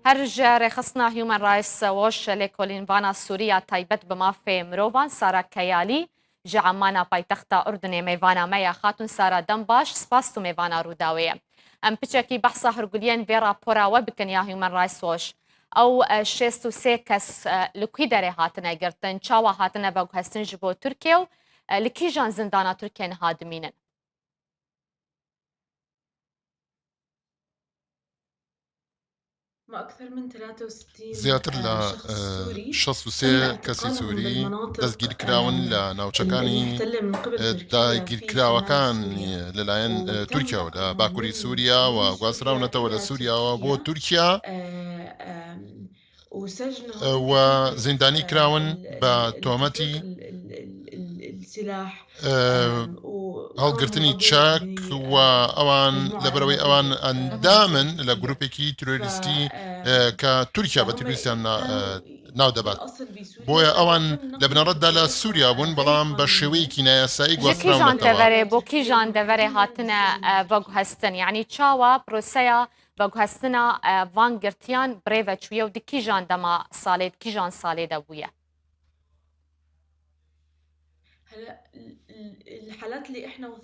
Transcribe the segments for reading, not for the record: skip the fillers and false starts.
هەر ژە ڕێخستنا هیومەن ڕایتس وۆچ لێکۆلینڤانا سووری یا تایبەت بە مافێ مرۆڤان سارا کەیالی ژە عەممانا پایتەختا ئوردنێ مێڤانا مەیە خاتوون سارا دەم باش سپاس تو مێڤانا ڕووداوێیە ئەم پچەکی بەحسا هورگلیەن ڤێ ڕاپۆرا وە بکەن یا هیومەن ڕایتس وۆچ ئەو 63 کەس لە کوی دەرێ هاتنە گرتن چاوا هاتنە ڤەگوهەستن ژ بۆ تورکیە و لە کیژان زندانا تورکیە نها دمینن؟ زیاتر لە 63 کەسی سووری دەستگیرکراون لە ناوچەکانی داگیرکراوەکان لەلایەن تورکیاوە لە باکووری سووریا و گواستراونەتەوە لە سووریاوە بۆ تورکیا و زیندانی کراون بە تۆمەتی هەڵگرتنی چەک و ئەوان لەبەرەوەی ئەوان ئەندامن لە گروپێکی تیرۆریستی کە تورکیا بە تیرۆریستیان ناو دەبات بۆیە ئەوان لە بنەڕەتدا لە سووریا بوون بەڵام بە شێوەیەکی نایاسایی گواستراونەتەوە. بۆ کیژان دەڤەرێ هاتنە ڤەگوهەستن یعنی چاوە پرۆسەیە ڤەگوهەستنا ڤان گرتیان برێڤە چویە و د کیژان دەما سالێ د کیژان سالێ دە بویە؟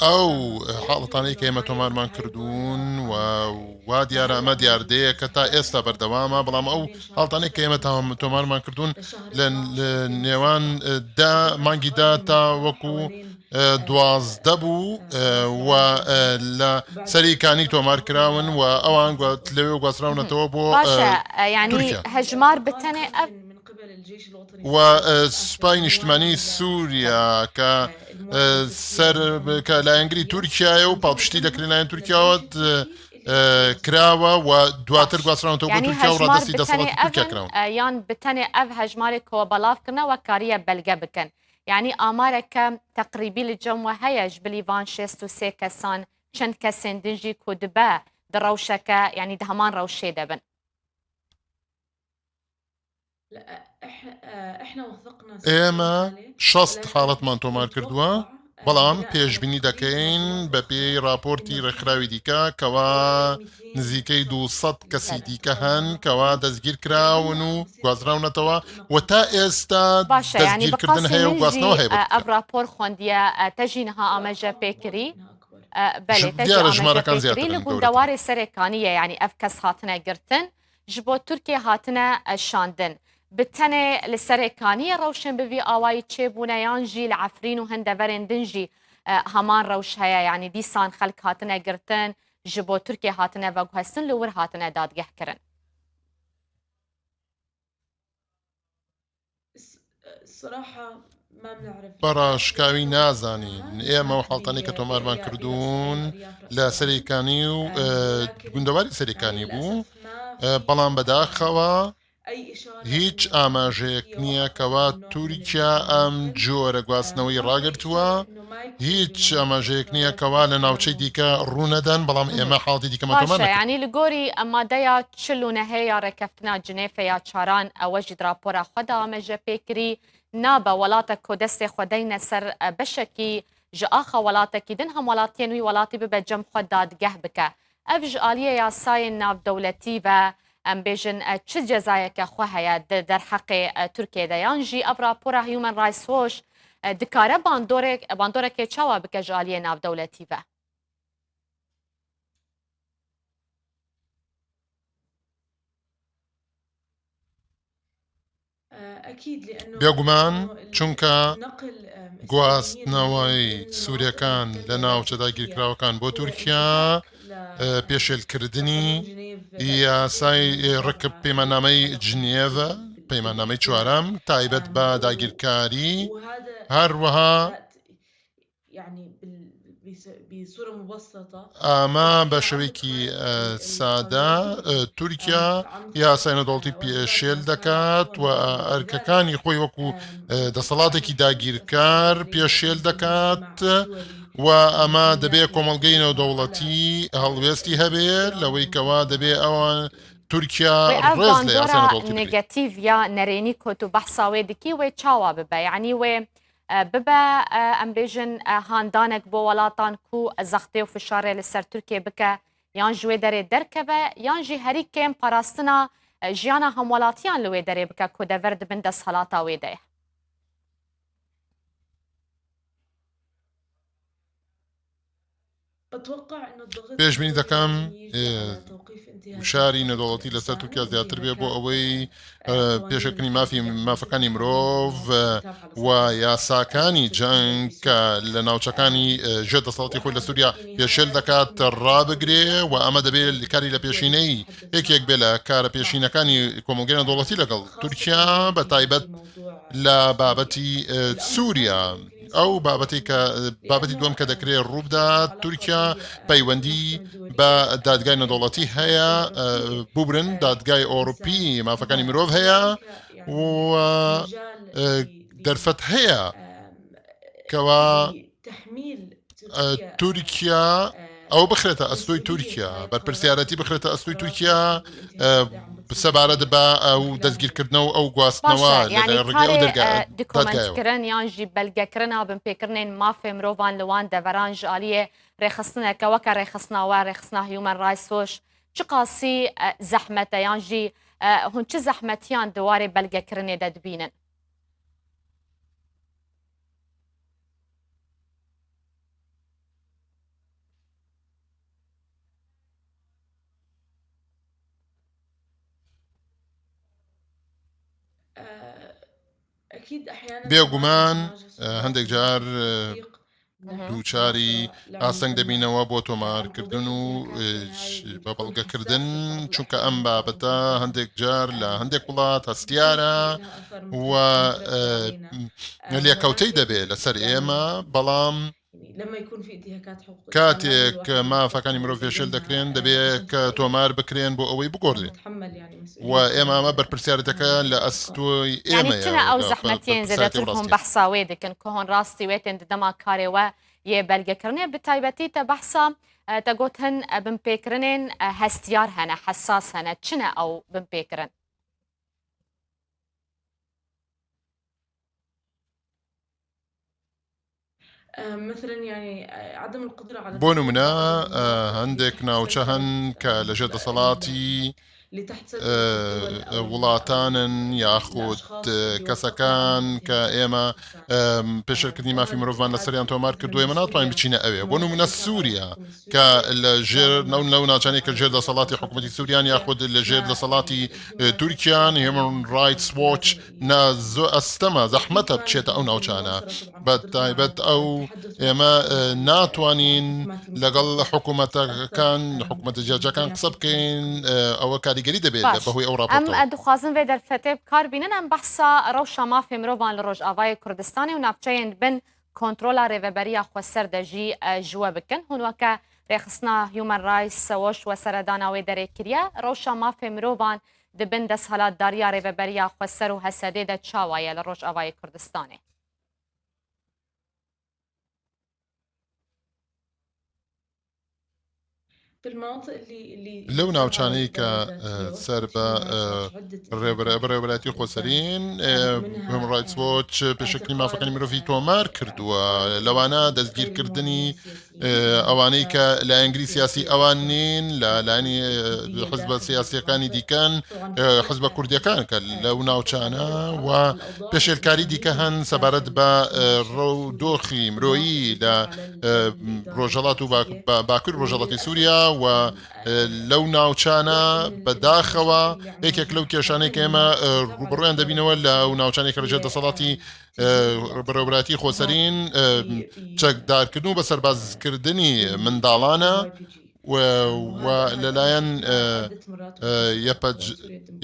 ئەو حاڵەتانەی کە ئێمە تۆمارمان کردوون و وا دیارە ئەمە دیاردەیە کە تا ئێستا بەردەوامە بەڵام ئەو حاڵتانەی کە ئێمە تۆمارمان کردوون لە نێوان دا مانگی دا تا وەکو 12 بوو و لە سەری کانی تۆمار کراون و ئەوان لەوێ گواستراونەتەوە بۆ باشە یعنی هەژمار بتەنێ ئەف و سوپای نیشتمانی سووریا کە سەر کە لایەنگری تورکایە و پاڵپشتی دەکرێن لایەن تورکیاوە کراوە و دواتر گواستراونەتەوە بۆ تورکیا و ڕادەستی دەسەڵاتی تورکیا کراون. یان بتەنێ ئەv هەژمارێک کۆ بەڵاف کردنەوە کاریە بەلگە بکەن یعنی ئامارەکە تەقریبی لە جەم وە هەیە ژبلی ڤان 63 کەسان چەند کەسێن دنژی کو دبە د ڕەوشەکە یعنی د هەمان ڕەوشێ دەبن. ئێمە 60 حاڵەتمان تۆمار کردووە، بەڵام پێشبینی دەکەین بەپێی راپۆرتی ڕێکخراوی دیکە کەوا نزیکەی 200 کەسی دیکە هەن کەوا دەستگیرکراون و گوازراونەتەوە و تا ئێستا باشە یعنی دەستگیرکردن بەقاسی هەیە و من گواستنەوە ژی هەیە بۆ ئەڤ تورکیا. راپۆر خوەندیە تەژی نها ئامەژە پێکری بەلێ تەژی دیارە ئامەژە ژمارەکان پێکری لە زیاترن گەورەترن. گوندەوارێ سەرێکانیە یعنی ئەڤ کەس هاتنە گرتن ji bo Tirkiyê hatine şandin. Bi tenê li serê Kaniyê rewşên bi vî awayî çêbûne yan jî li Efrîn û hin deverên din jî heman rewş heye yanî dîsan xelk hatine girtin ji bo Tirkiyê hatine veguhestin li wir hatine dadgehkirin. بە ڕاشکاوی نازانین ئێمە و حاڵتانی کە تۆمارمان کردوون لە سەرێکانی و گوندەواری سەرێکانی بوو بەڵام بەداخەوە هیچ ئاماژەیەک نییە کەوا تورکیا ئەم جۆرە گواستنەوەی ڕاگرتووە هیچ ئاماژەیەک نییە کەوا لە ناوچەی دیکە ڕوونەدەن بەڵام ئێمە حاڵتی دیکەمان تۆمار باشە نەکردووە. یانی li gorî madeya 49 ya rêkeftina Cinêfê ya çaran ewe jî di rapora xwe de ameje pê kirî nabe welatek ku destê xwe deyne ser beşekî ji axa welatekî din hemwelatiyên wî welatî bibe cem xwe dadgeh bike. Ev ji aliyê yasayên navdewletî ve em bêjin çi cezayeke xwe heye di derheqê Tirkiyeyê de yan jî ev rapora Human Rights Watch dikare bandorekê çawa bike ji aliyê navdewletî ve? بێگومان چونکە گواستنەوەی سووریەکان لە ناوچە داگیرکراوەکان بۆ تورکیا پێشێلکردنی یاسای ڕکب پەیماننامەی جنێڤە پەیماننامەی چوارەم تایبەت بە داگیرکاری هەروەها ئەمە بە شێوەیەکی سادە تورکیا یاسای نێودەوڵەتی پێشێل دەکات و ئەرکەکانی خۆی وەکو دەسەڵاتێکی داگیرکار پێشێل دەکات و ئەمە دەبێ کۆمەڵگەی نێودەوڵەتی هەڵوێستی هەبێت لەوەی کەوا دەبێ ئەوان تورکیا وێ ئەڤ ڕێز لە یاسای باندۆرا نێودەوڵەتی بگرێت. نێگەتیڤ یا نەرێنی کۆ تو بەحسا وێ دکی وێ چاوا ببە یەعنی وێ ببە ئەم بێژن هاندانێک بۆ وڵاتان کو زەختێ و فشارێ لەسەر تورکیە بکە یان ji wê derê derkeve yan jî herî kêm parastina ژیana هەموەڵاتیان li wê derê bike ku dever di bin desthelata wê de ye. پێشبینی دەکەم گوشاری نێودەوڵەتی لەسەر تورکیا زیاتر بێ بۆ ئەوەی پێشەکردنی مافی مافەکانی مرۆڤ و یاساکانی جەنگ کە لە ناوچەکانی ژێر دەسەڵاتی خۆی لە سووریا پێشێل دەکات ڕابگرێ و ئەمە دەبێت کاری لە پێشینەی یەکێک بێ لە کارە پێشینەکانی کۆمەڵگەی نێودەوڵەتی لەگەڵ تورکیا بە تایبەت لە بابەتی سووریا. ئەو بابەتەی کە بابەتی دووەم کە دەکرێت ڕووبدات تورکیا پەیوەندی بە دادگای نێودەوڵەتی هەیە ببرن دادگای ئەوروپی مافەکانی مرۆڤ هەیە و دەرفەت هەیە کەوا تورکیا ئەوە بخرێتە ئەستۆی تورکیا بەرپرسیارەتی بخرێتە ئەستۆی تورکیا سەبارەت بە ئەو دەستگیرکردنەوە ئەو گواستنەوە ڕێگەی ئەو دەرگا دکۆمنتکردن یان ژی بەلگەکردنا بنپێکردنên مافێ مرۆڤان لە وان دەڤەران ji aliyê rêxistineke weke rêxistina we rêxistina Human Rights Watch çi qasî zehmet e yan jî hûn çi zehmetiyan di warê belgekirinê de dibînin? بێگومان هەندێک جار دووچاری ئاستەنگ دەبینەوە بۆ تۆمارکردن و بە بەڵگەکردن چونکە ئەم بابەتە هەندێک جار لە هەندێک وڵات هەستیارە و لێکەوتەی دەبێت لەسەر ئێمە بەڵام کاتێک مافەکانی مرۆڤ پێشێل دەکرێن دەبێت کە تۆمار بکرێن بۆ ئەوەی بگۆڕدرێن و ئێمە ئەمە بەرپرسیارەتەکە لە ئەستۆی یعنی ئێمەیە چنە ئەو زەحمەتیەن زێدەتر هون وڕاستیە. بەحسا وێ دکن ک هون ڕاستی وێ تێن di dema karê we yê belgekirinê bi taybetî te behsa te got hin binpêkirinên hestiyar hene hesas hene çi ne ew binpêkirin? بۆ نمونە هەندێک ناوچە هەن کە لەژێر دەسەڵاتی وڵاتانن یاخود کەسەکان کە ئێمە پێشێلکردنی مافی مرۆڤمان لەسەریان تۆمار کردو ئێمە ناتوانین بچینە ئەوێ بۆ نمونە سووریا کە لە ژێر نەو لەو ناوچانەی کە ژێر دەسەڵاتی حکوومەتی سووریان یاخود لە ژێر دەسەڵاتی تورکیان Human Rights Watch نا زۆ ئەستەمە زەحمەتە بچێتە ئەو ناوچانە بە تایبەت ئەو ئێمە ناتوانین لەگەڵ حکوومەتەکان حکوومەتە جیاجیاکان قسە بکەین ئەوە کاریگەری دەبێت باش بەهۆی ئەو ئەم ڕاپۆرتەوە. دخوازن vê derfetê bi kar bînin em behsa rewşa mafê mirovan li Rojavayê Kurdistanê û navçeyên di bin kontrola rêveberiya xweser de jî ji we bikin. Hûn weke rêxistina Human Rights Watch we seredana wê derê kiriye. Rewşa mafê mirovan Di bin desthilatdariya Rêveberiya Xweser û HSD'ê de çawa ye li Rojavayê Kurdistanê? لەو ناوچانەی کە سەر بە بەڕێوەبەرایەتی خۆسەرین، Human Rights Watch پێشێلکردنی مافەکانی مرۆڤی تۆمار کردووە، لەوانە دەستگیرکردنی ئەوانەی کە لایەنگری سیاسی ئەوان نین لە لایەنی حزبە سیاسیەکانی دیکەن حزبە کوردیەکان کە لەو ناوچانە و پێشێلکاری دیکە هەن سەبارەت بە ڕەو دۆخی مرۆیی لە ڕۆژهەڵات و باکوور ڕۆژهەڵاتی سووریا و لەو ناوچانە بەداخەوە یەکێک لەو کێشانەی کە ئێمە ڕوبڕویان دەبینەوە لە ناوچانێک کە لەژێر دەسەڵاتی بەڕێوەبەرایەتی خۆسەرین چەکدارکردن و بە سەربازکردنی منداڵانە و لەلایەن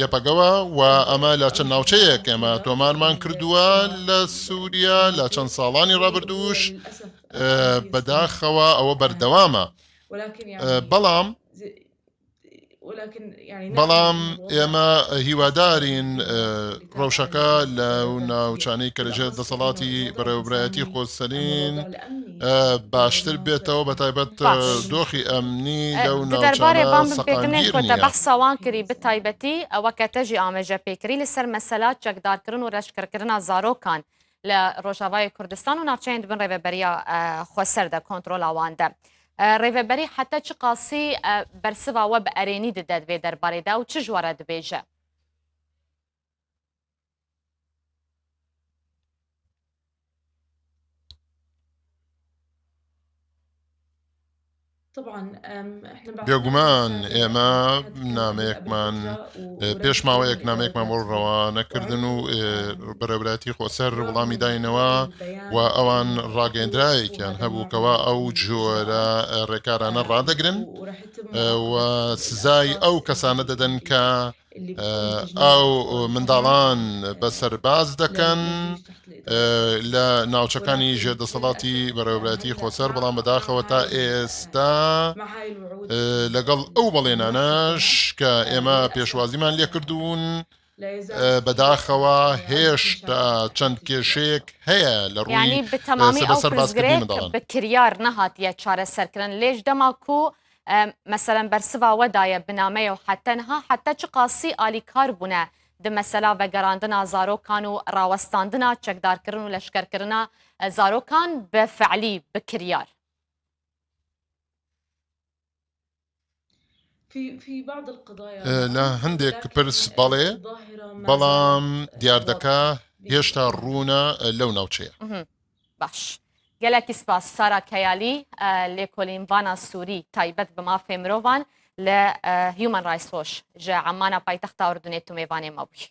یەپەگەوە و ئەمە لە چەند ناوچەیەک ئێمە تۆمارمان کردووە لە سووریا لە چەند ساڵانی ڕابردووش بەداخەوە ئەوە بەردەوامە بەڵام بەڵام ئێمە هیوادارین ڕەوشەکە لە ناوچانەی کە لەژێر دەسەڵاتی بەڕێوەبەرایەتی خۆسەرین باشتر بێتەوە بە تایبەت دۆخی ئەمنی لەو Di derbarê ناوچانە van binpêkirinên سەقامگیر ku te نییە. behsa wan kirî bi taybetî weke te jî ameje pê kirî li ser mesela çekdarkirin û reşkirkirina zarokan li Rojavayê Kurdistan û navçeyên di bin rêveberiya xweser de kontrola wan de. Rêveberî heta çi qasî bersiva we bi erênî dide di vê derbarê de û çi ji we re dibêje? بێگومان ئێمە نامەیەکمان پێش ماوەیەک نامەیەکمان بۆ ڕەوانە کردن و بەڕێوەبەرایەتی خۆسەر وەڵامی داینەوە و ئەوان ڕاگەیەندراوێکیان هەبوو کەوا ئەو جۆرە ڕێکارانە ڕادەگرن و سزای ئەو کەسانە دەدەن کە ئەو منداڵان بە سەرباز دەکەن لە ناوچەکانی ژێردەسەڵاتی بەڕێوەبەرایەتی خۆسەر بەڵام بەداخەوە تا ئێستا لەگەڵ ئەو بەڵێنانەش کە ئێمە پێشوازیمان لێکردوون بەداخەوە هێشتا چەند کێشەیەک هەیە لە ڕووی یعنی بتەمامی ئەو سەربازکردنی پرسگرێک منداڵان. بکریار نەهاتیە چارەسەرکردن لێش دەما کو مەسەلەن بەرسڤا وە دایە بنامەیە و حەتە نها حەتە چ قاسی ئالیکار بوونە د مەسەلا ڤەگەراندنا زارۆکان و ڕاوەستاندنا چەکدارکردن و لەشکەرکردنا زارۆکان بە فعلی بکریار. لە هەندێک پرس بەڵێ، بەڵام دیاردەکە هێشتا ڕوونە لەو ناوچەیە. باش گەلەکی سپاس سارا کەیالی لێکۆلینڤانا سووری تایبەت بە مافێ مرۆڤان لە هیومەن ڕایتس وۆچ ژە عەممانا پایتەختا ئوردنێ تو مێڤانێ مە بووی.